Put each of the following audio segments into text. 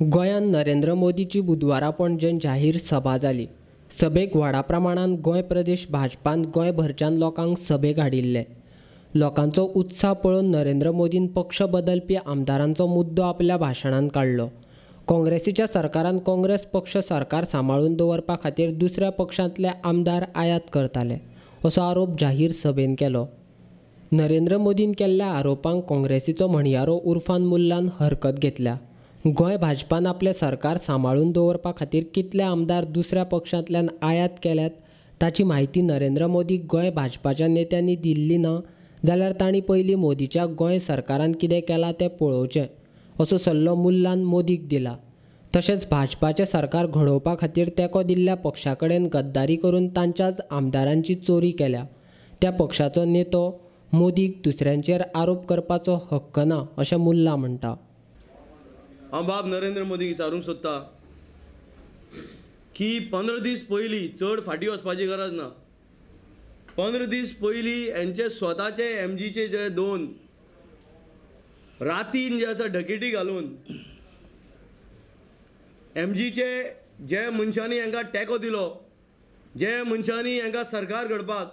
गोंयांत नरेंद्र मोदीची बुधवारा पणजेन जाहीर सभा जाली. सभेक व्हडा प्रमाणान गोंय प्रदेश भाजपान गोंयभरच्यान लोकांक सभेक हाडिल्ले. लोकांचो उत्साह पळोवन नरेंद्र मोदीन पक्ष बदलपी आमदारांचो मुद्दो आपल्या भाशणान काडलो. काँग्रेसीच्या सरकारान काँग्रेस पक्ष सरकार सांबाळून दवरपा खातीर दुसऱ्या पक्षांतले आमदार आयात करताले असो आरोप जाहीर सभेन केलो. नरेंद्र मोदीन केल्ल्या आरोपांक काँग्रेसीचो म्हणयारो उर्फान मुल्लान हरकत घेतल्या. गोंय भाजपान आपलें सरकार सांबाळून दवरपा खातीर कितले आमदार दुसऱ्या पक्षांतल्यान आयात केल्यात ताची म्हायती नरेंद्र मोदीक गोंय भाजपाच्या नेत्यांनी दिल्ली ना जाल्यार तांणी पयलीं मोदीच्या गोंय सरकारान कितें केलां तें पळोवचें असो सल्लो मुल्लान मोदीक दिला. तशेंच भाजपाचें सरकार घडोवपा खातीर तेंको दिल्ल्या पक्षा कडेन गद्दारी करून तांच्याच आमदारांची चोरी केल्या. त्या पक्षाचो नेतो मोदीक दुसऱ्यांचेर आरोप करपाचो हक्क ना अशें मुल्ला म्हणटा. हांव बाब नरेंद्र मोदीक विचारूंक सोदता की 15 दीस पयलीं, चड फाटीं वचपाची गरज ना, 15 दीस पयलीं हेंचे स्वताचे एमजीचे जे 2 रातीन जे आसा डकेटी घालून एमजीचे जे मनशांनी हांकां टेको दिलो, जे मनशांनी हांकां सरकार घडपाक,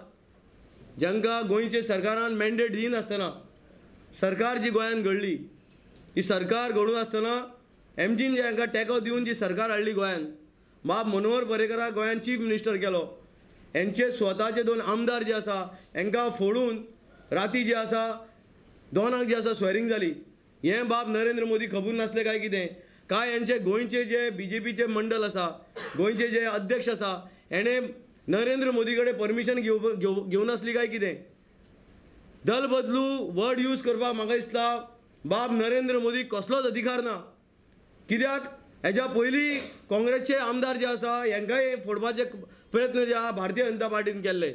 जांकां गोंयचे सरकारान मॅन्डेट दिनासतना सरकार जी गोंयांत घडली, ही सरकार घडून आसतना एमजीन जे हांकां टेको दिवन जी सरकार हाडली गोंयांत, बाब मनोहर पर्रीकराक गोंयांत चीफ मिनिस्टर केलो, हेंचे स्वताचे 2 आमदार जे आसा हांकां फोडून राती जे आसा 2 जे आसा स्वेरिंग जाली. हें बाब नरेंद्र मोदी खबर नासलें काय कितें? काय हेंचे गोंयचे जे बीजेपीचे मंडल आसा, गोंयचे जे अध्यक्ष आसा, हेणें नरेंद्र मोदी कडेन परमिशन घेवन आसली काय कितें? दल बदलू वर्ड यूज करपाक म्हाका दिसता बाब नरेंद्र मोदी कसलोच अधिकार ना. कित्याक हेज्या पयलीं काँग्रेसचे आमदार जे आसा हेंकांय फोडपाचे प्रयत्न जे आसा भारतीय जनता पार्टीन केल्ले.